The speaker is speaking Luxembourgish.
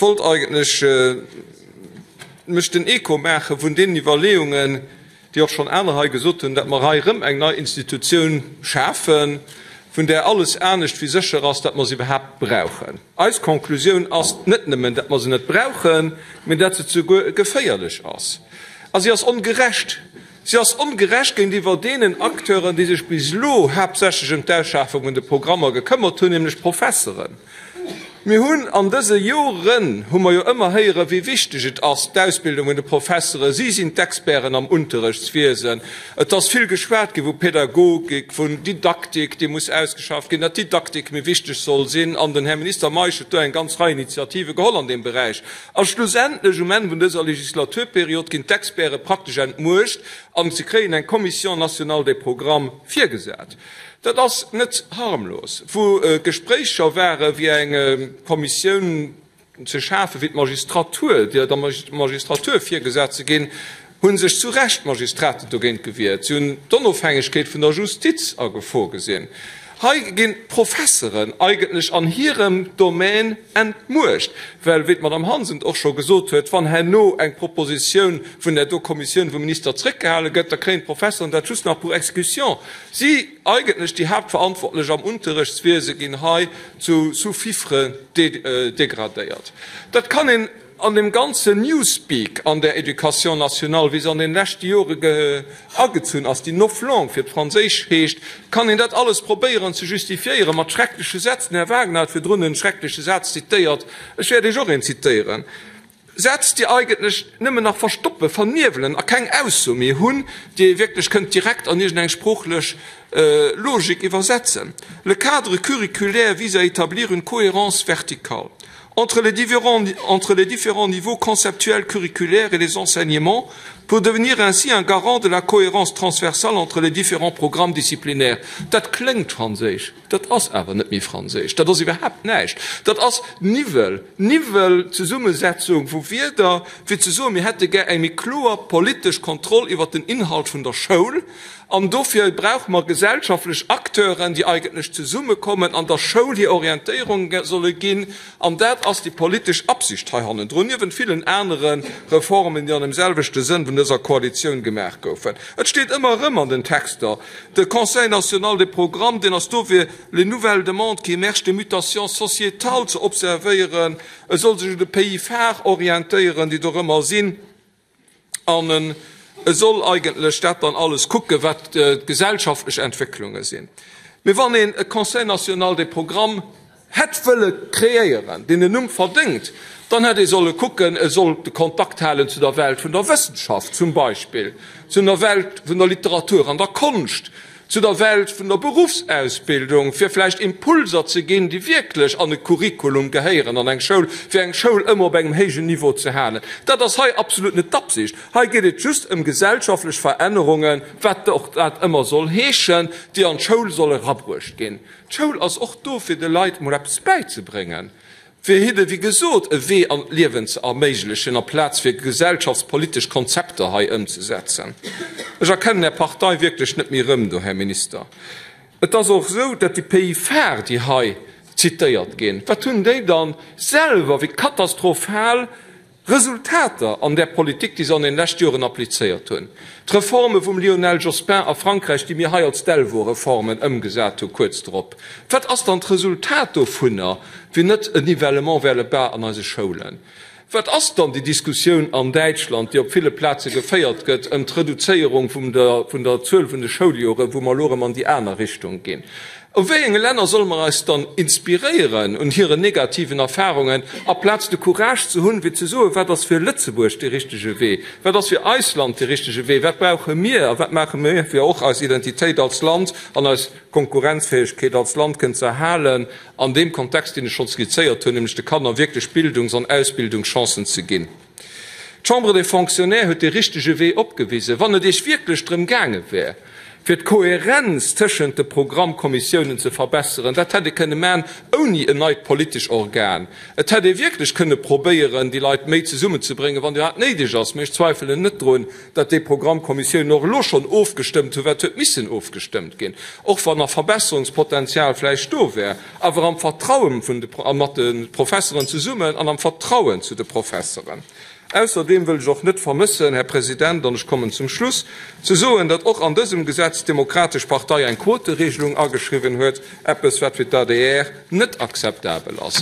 wollt eigentlech mech den Echo maache vun deenen Iwwerleeungen, déi och schonn aner hei gesot hunn, datt mer hei erëm eng nei Institutioun schafen, vun där alles anescht wéi sécher ass, datt mer se iwwerhaapt brauchen. Eis Konklusioun ass net nëmmen, datt mer se net brauchen, mä datt se souguer geféierlech ass. A si ass ongerecht. Si ass ongerecht géintiwwer deenen Acteuren, déi sech bis elo haaptsächlech ëm d'Ausschafung vun de Programmer gekëmmert hunn, nämlech d'Professeren. Mir hunn an dëse Joren hu mer jo ëmmer héieren, wéi wichteg et ass, d'Ausbildung vun de Professeren. Si sinn d'Experten am Unterrechtswiesen. Et ass vill geschwat gi vu Pädagogik, vun Didaktik, déi muss ausgeschafft ginn, datt d'Didaktik méi wichteg soll sinn. An den Här Minister Meisch huet do eng ganz Rei Initiative geholl an deem Beräich. A schlussendlech, um Enn vun dëser Legislaturperiod, ginn d'Experte praktesch entmuecht an se kréien eng Commission nationale des programmes virgesat. Dat ass net harmlos. Wou Gespréicher ware fir eng Kommissioun ze schafen, fir d'Magistratur, der Magistratur virgesat ze ginn, hu sech zu Recht d'Magistraten dogéint gewiert. Si hunn d'Onofhängegkeet vun der Justiz a Gefor gesinn. Hei ginn d'Professeren eigentlech an hirem Domän entmuecht, well, wéi d'Madame Hansen et och scho gesot huet, wann herno eng Propositioun vun där do Kommissioun vum Minister zréckgehale gëtt, da kréien d'Professeren dat just nach pour exécution. Si, eigentlech déi Haaptverantwortlech am Unterrechtswiese, ginn hei zu Sous-fifre degradéiert. Dat kann een an deem ganzen Newspeak an der Éducation nationale, wéi se an den leschte Jore agezunn ass, déi Novlangue fir d'Franséisch heescht, kann een dat alles probéieren ze justifiéieren mat schreckleche Sätz. Den Här Wagner huet virdrun en schreckleche Saz zitéiert, ech wäert Iech och een zitéieren. Sätz, déi eigentlech nëmmen nach verstoppen, verniewelen a keng Ausso méi hunn, déi ee wierklech kënnt direkt an iergendeng sproochlech Logik iwwersetzen. Le cadre curriculaire vise à établir une cohérence verticale entre les différents, entre les différents niveaux conceptuels curriculaires et les enseignements pour devenir ainsi un garant de la cohérence transversale entre les différents programmes disciplinaires. Dat kléngt franséisch. Dat ass awer net méi franséisch, dat ass iwwerhaapt näischt. Dat ass Niwwel, Niwwel-Zesummesetzung vu Wierder, fir ze soen, mir hätte gär eng méi kloer politesch Kontroll iwwert den Inhalt vun der Schoul. An dofir brauche mer gesellschaftlech Acteuren, déi eigentlech zesummekommen an der Schoul hir Orientéierung solle ginn. An dat ass déi politesch Absicht hei hannendrun, niewent villen anere Reformen, déi an dem selwechte Sënn vun dëser Koalitioun gemaach goufen. Et steet ëmmer erëm an den Texter, De Conseil national des programmes, deen ass do fir les nouvelles demandes qui émergent des mutations sociétales ze observéieren. E soll sech un de Pays phares orientéieren, déi dorëmmer sinn. An e soll eigentlech dat dann alles kucken, wat d'gesellschaftlech Entwécklunge sinn. Mee wann een e Conseil national des programmes hätt wëlle kreéieren, deen den Numm verdéngt, dann hätt ee solle kucken, e soll de Kontakt halen zu der Welt vun der Wëssenschaft zum Beispill, zu der Welt vun der Literatur an der Konscht, zu der Welt vun der Beruffsausbildung, fir vläicht Impulser ze ginn, déi wierklech an e Curriculum gehéieren an eng Schoul, fir eng Schoul ëmmer op engem héijen Niveau ze halen. Dat ass hei absolut net d'Absicht. Hei geet et just ëm gesellschaftlech Verännerungen, wat och dat ëmmer soll heeschen, déi an d'Schoul solle erabruecht ginn. D'Schoul ass och do, fir de Leit mol eppes bäizebréngen, fir hinne wéi gesot e Wee an d'Liewen ze erméiglechen, amplaz fir gesellschaftspolitesch Konzepter hei ëmzesetzen. Ech erkennen Är Partei wierklech net méi erëm do, Här Minister. Et ass och esou, datt déi Pays phares, déi hei zitéiert ginn, wat hunn déi dann selwer wéi katastrophal Resultater an där Politik, déi se an den leschte Joren applizéiert hunn, d'Reforme vum Lionel Jospin a Frankräich, déi mir hei als Delvaux-Reformen ëmgesat hu kuerz drop, wat ass dann d'Resultat dovunner, wéi net en Nivellement vers le bas an eise Schoulen? Wat ass dann déi Diskussioun an Däitschland, déi op ville Plaze geféiert gëtt, ëm d'Reduzéierung vun der Zuel vun de Schouljoren, wou mer elo erëm an déi aner Richtung ginn? U wéi enge Länner solle mer eis dann inspiréieren, un hiren negativen Erfahrungen, aplaz de Courage ze hunn, fir ze soen, wat ass fir Lëtzebuerg dee richtege Wee, wat ass fir eis Land dee richtege Wee, wat brauche mir a wat maache mir, fir och eis Identitéit als Land an eis Konkurrenzfäegkeet als Land kënnen ze erhalen an deem Kontext, deen ech schonn skizzéiert hunn, nämlech de Kanner wierklech Bildungs an Ausbildungschancen ze ginn. D'Chambre des Fonctionnaires huet dee richtege Wee opgewisen. Wann et Iech wierklech drëm gaange wär, Fir d'Kohärenz tëschent de Programmkommissiounen ze verbesseren. Dat hätt ee kënne maachen ouni en neit politesch Organ. Et hätt ee wierklech kënne probéieren, déi Leit méi zesummenzebréngen, wann dat néideg ass. Mä ech zweifelen net drun, datt déi Programmkommissiounen och elo schonn ofgestëmmt hunn, wat huet missen ofgestëmmt ginn, och wann nach Verbesserungspotenzial vläicht do wär, awer am Vertrauen vun de, mat de Professeren zesummen an am Vertrauen zu de Professeren. Ausserdeem wëll ech och net vermëssen, Här President, an ech kommen zum Schluss, ze soen, datt och an dësem Gesetz d'Demokratesch Partei eng Quoteregelung ageschriwwen huet, eppes wat fir d'ADR net akzeptabel ass.